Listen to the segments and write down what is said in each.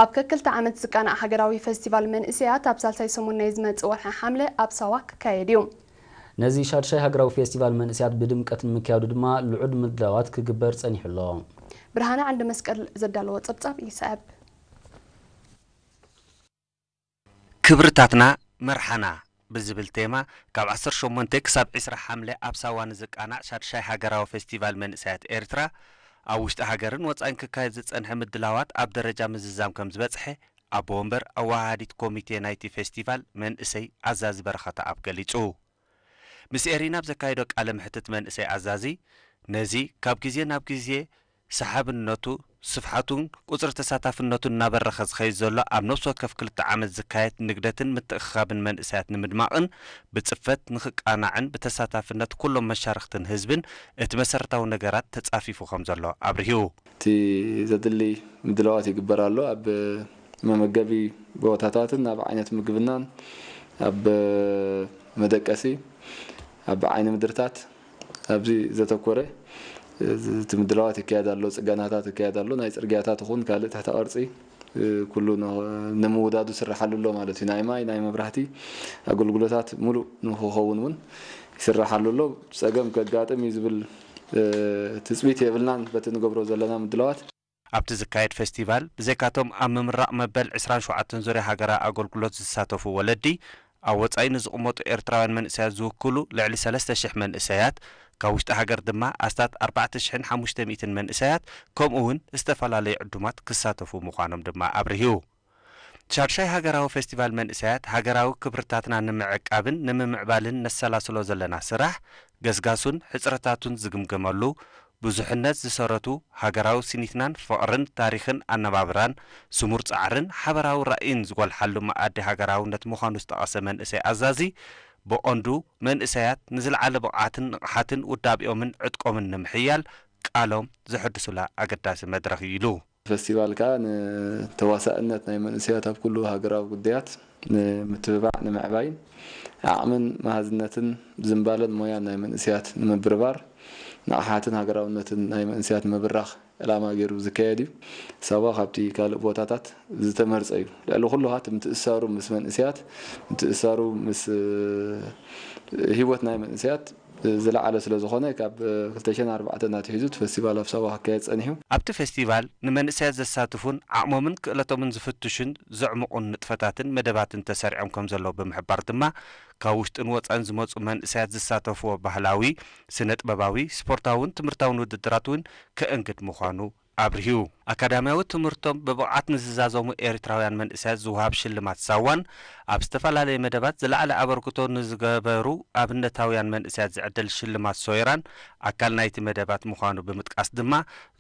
ኣብ ከክልተ ዓመት ዝቃናዕ ሃገራዊ ፈስቲቫል መንእሰያት ኣብ ሳልሳይ ሰሙን ናይ ዝመጽእ ወርሒ ሓምለ ኣብ ሳዋ ክካየድ እዩ። ነዚ ሻድሻይ ሃገራዊ ፌስቲቫል መንእሰያት ብድምቀት ንምክያዱ ድማ ልዑል ምድላዋት ክግበር ጸኒሑ ኣሎ። ብርሃነ ዓንደ መስቀል ዘዳለዎ ጸብጻብ ይስዕብ። ክብርታትና መርሓና ብዝብል ቴማ ካብ ዓሰርተ ሸሞንተ ክሳብ ዕስራ ሓምለ ኣብ ሳዋ ንዝቃናዕ ሻድሻይ ሃገራዊ ፌስቲቫል መንእሰያት ኤርትራ ኣብ ውሽጢ ሃገርን ወጻኢን ክካየድ ዝጸንሐ ምድላዋት ኣብ ደረጃ ምዝዛም ከም ዝበጽሐ ኣቦ ወንበር ኣወሃሃዲት ኮሚቴ ናይቲ ፌስቲቫል መንእሰይ ኣዛዚ በረኸተኣብ ገሊጹ። ምስ ኤሪና ኣብ ዘካየዶ ቃለ መሕትት መንእሰይ ኣዛዚ ነዚ ካብ ግዜ ናብ ግዜ ሰሓብነቱ፣ ስፍሓቱን ቁጽሪ ተሳታፍነቱን እናበረኸ ዝኸይድ ዘሎ ኣብ ነፍሲ ወከፍ ክልተ ዓመት ዝካየድ ንግደትን ምትእኽኻብን መንእሰያት ንምድማቕን ብጽፈት ንኽቃናዕን ብተሳታፍነት ኩሎም መሻርኽትን ህዝብን እቲ መሰረታዊ ነገራት ተጻፊፉ ከም ዘሎ ኣብሪሁ። እቲ ዘድሊ ምድላዋት ይግበር ኣሎ። ኣብ መመገቢ ቦታታትን ኣብ ዓይነት ምግብናን ኣብ መደቀሲ ኣብ ዓይኒ ምድርታት ኣብዚ ዘተኮረ እቲ ምድላዋት ይካየድ ኣሎ። ጽገናታት ይካየድ ኣሎ። ናይ ጽርግያታት ይኹን ካልእ ትሕተ ቅርጺ ኩሉ ንምውዳዱ ይስራሓሉ ኣሎ ማለት እዩ። ናይ ማይ፣ ናይ መብራህቲ ኣገልግሎታት ሙሉእ ንክኸውን እውን ይስራሓሉ ኣሎ። ጸገም ከጋጥም እዩ ዝብል ትጽቢት የብልናን በቲ ንገብሮ ዘለና ምድላዋት። ኣብቲ ዝካየድ ፌስቲቫል ብዘይካቶም ኣብ ምምራቕ መበል ዕስራን ሸውዓተን ዙርያ ሃገራዊ ኣገልግሎት ዝሳተፉ ወለዲ፣ ኣብ ወጻኢ ንዝቕመጡ ኤርትራውያን መንእሰያት ዝውክሉ ልዕሊ ሰለስተ ሽሕ መንእሰያት፣ ካብ ውሽጢ ሃገር ድማ ኣስታት ኣርባዕተ ሽሕን ሓሙሽተ ሚእትን መንእሰያት፣ ከምኡ እውን ዝተፈላለዩ ዕዱማት ክሳተፉ ምዃኖም ድማ ኣብሪሁ። ሻድሻይ ሃገራዊ ፌስቲቫል መንእሰያት ሃገራዊ ክብርታትና ንምዕቃብን ንምምዕባልን ነሰላስሎ ዘለና ስራሕ ገስጋሱን ሕጽረታቱን ዝግምገመሉ፣ ብዙሕነት ዝሰረቱ ሃገራዊ ስኒትናን ፍቕርን ታሪኽን ኣነባብራን ስሙር ጻዕርን ሓበራዊ ራእይን ዝጎልሓሉ መኣዲ ሃገራውነት ምዃኑ ዝጠቐሰ መንእሰይ ኣዛዚ፣ ብቐንዱ መንእሰያት ንዝለዓለ ብቕዓትን ንቕሓትን ውዳቤኦምን ዕጥቆምን ንምሕያል ቃሎም ዘሐድሱላ ኣገዳሲ መድረኽ እዩ ኢሉ። ፈስቲቫል ከኣ ንተዋሳእነት ናይ መንእሰያት ኣብ ኩሉ ሃገራዊ ጉዳያት ንምትብባዕ ንምዕባይን ዓቕምን መሃዝነትን ዝንባለን ሞያን ናይ መንእሰያት ንምብርባር ንቕሓትን ሃገራውነትን ናይ መንእሰያት ንምብራኽ ዕላማ ገይሩ ዝካየድ እዩ። ሳዋ ካብቲ ካልእ ቦታታት ዝተመርጸ እዩ። ልዕሊ ኩሉ ከኣ እቲ ምትእስሳሩ ምስ መንእሰያት፣ ምትእስሳሩ ምስ ህይወት ናይ መንእሰያት ዝለዓለ ስለ ዝኾነ ካብ ክልተ ሽሕን ኣርባዕተን ኣትሒዙ እቲ ፈስቲቫል ኣብ ሳዋ ክካየድ ጸኒሑ። ኣብቲ ፌስቲቫል ንመንእሰያት ዘሳትፉን ዓቕሞምን ክእለቶምን ዝፍትሹን ዘዕምቑን ንጥፈታትን መደባትን ተሰሪዖም ከም ዘለዉ ብምሕባር ድማ ካብ ውሽጥን ወጻኢን ዝመጹ መንእሰያት ዝሳተፍዎ ባህላዊ፣ ስነ ጥበባዊ፣ ስፖርታውን ትምህርታውን ውድድራት እውን ከእንግድ ምዃኑ ኣብሪሁ። ኣካዳሚያዊ ትምህርቶም ብብቕዓት ንዝዛዘሙ ኤርትራውያን መንእሰያት ዝወሃብ ሽልማት ሳዋን ኣብ ዝተፈላለየ መደባት ዝለዓለ ኣበርክቶ ንዝገበሩ ኣብነታውያን መንእሰያት ዝዕደል ሽልማት ሶይራን ኣካል ናይቲ መደባት ምዃኑ ብምጥቃስ ድማ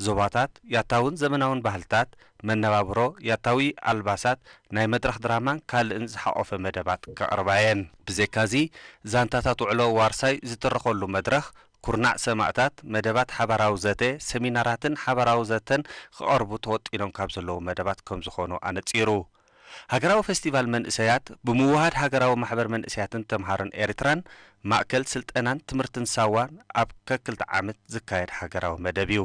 ዞባታት፣ ያታውን ዘመናውን ባህልታት፣ መነባብሮ፣ ያታዊ ኣልባሳት፣ ናይ መድረኽ ድራማን ካልእን ዝሓቖፈ መደባት ከቕርባ እየን። ብዘይካዚ ዛንታታት ውዕሎ ዋርሳይ ዝትረኸሉ መድረኽ፣ ኩርናዕ ሰማእታት፣ መደባት ሓባራዊ ዘተ፣ ሰሚናራትን ሓባራዊ ዘተን ክቐርቡ ተወጢኖም ካብ ዘለዉ መደባት ከም ዝኾኑ ኣነጺሩ። ሃገራዊ ፈስቲቫል መንእሰያት ብምውሃድ ሃገራዊ ማሕበር መንእሰያትን ተምሃሮን ኤርትራን ማእከል ስልጠናን ትምህርትን ሳዋን ኣብ ከክልተ ዓመት ዝካየድ ሃገራዊ መደብ እዩ።